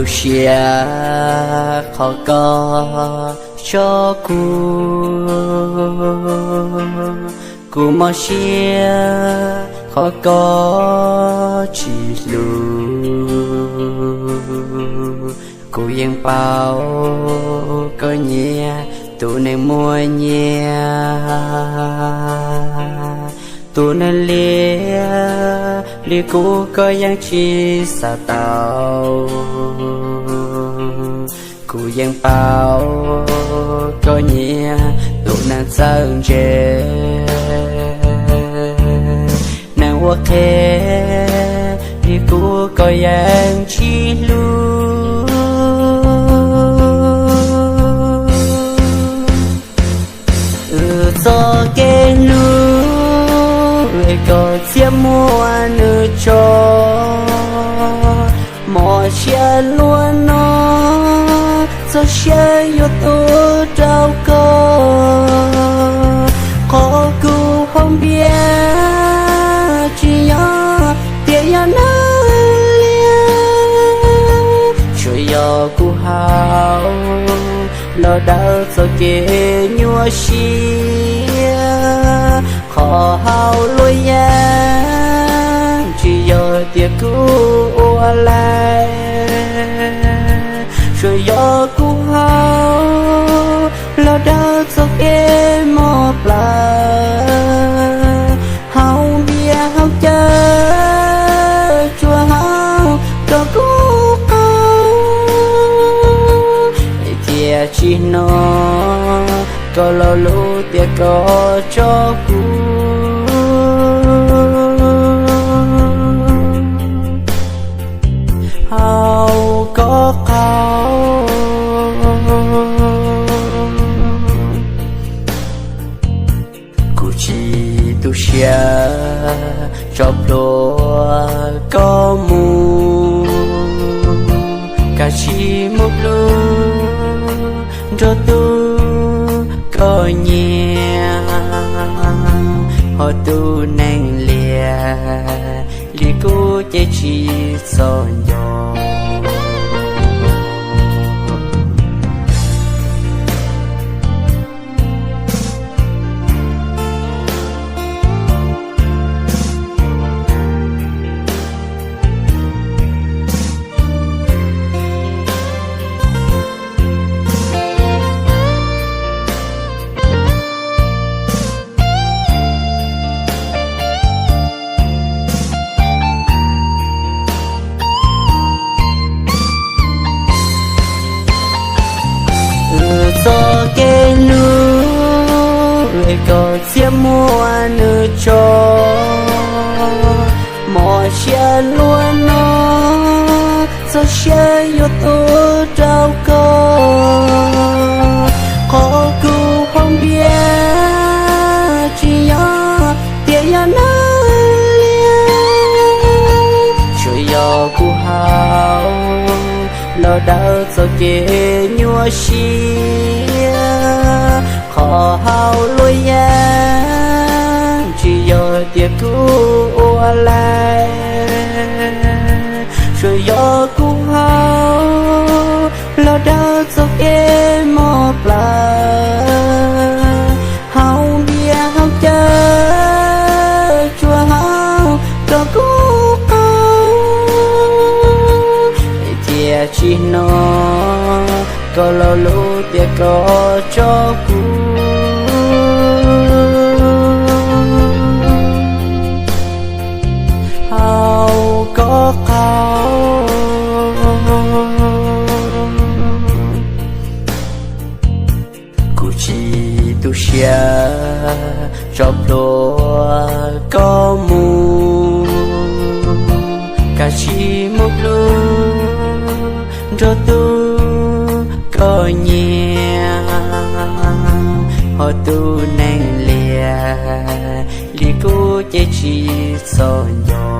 Tu siab qhov koj tso kuv, kuv mob siab qhov koj tsis hlub. Kuv yeej paub koj nyiam tus neeg muaj nyiaj, tus neeg liab li kuv koj yeej tsis xav tau. Kuv yeej paub koj nyiam tus neeg txawj ntse, neeg ua qhev li kuv koj yeej tsis hlub. Wb txoj kev hlub es koj txia muag nws tso, mob siab luaj no, txoj sia yuav tuag rau koj. Qhov kuv haus npias tsis yog tias yog neeg liab, tsuas yog kuv haus los dawb txoj kev nyuaj siab. Qhov haus luaj yeej tsis yog tias kuv ua laij, tsuas yog kuv haus los dawb txoj kev mob plawv. Haus npias haus cawv tsuas haus rau kuv qaug, thiaj tsis hnov koj lo lus tias koj tso kuv. Haus koj qaug, kuv tsis tu siab tso plhuav koj mus, kav tsij mus hlub nrog tus koj nyiam, ho tus neeg liab li kuv ces tsis txhob nco. Wb txoj kev hlub es koj txia muag nws tso, mob siab luaj no, txoj sia yuav tuag rau koj. Qhov kuv haus npias tsis yog tias yog neeg liab, tsuas yog kuv haus los dawb txoj kev nyuaj siab. Qhov haus luaj yeej tsis yog tias kuv ua laij, tsuas yog kuv haus los dawb txoj kev mob plawv. Haus npias haus cawv tsuas haus rau kuv qaug, thiaj tsis hnov koj lo lus tias koj tso kuv. Haus koj qaug, kuv tsis tu siab tso plhuav koj mus, kav tsij mus hlub nrog tus koj nyiam, ho tus neeg liab li kuv ces tsis txhob nco.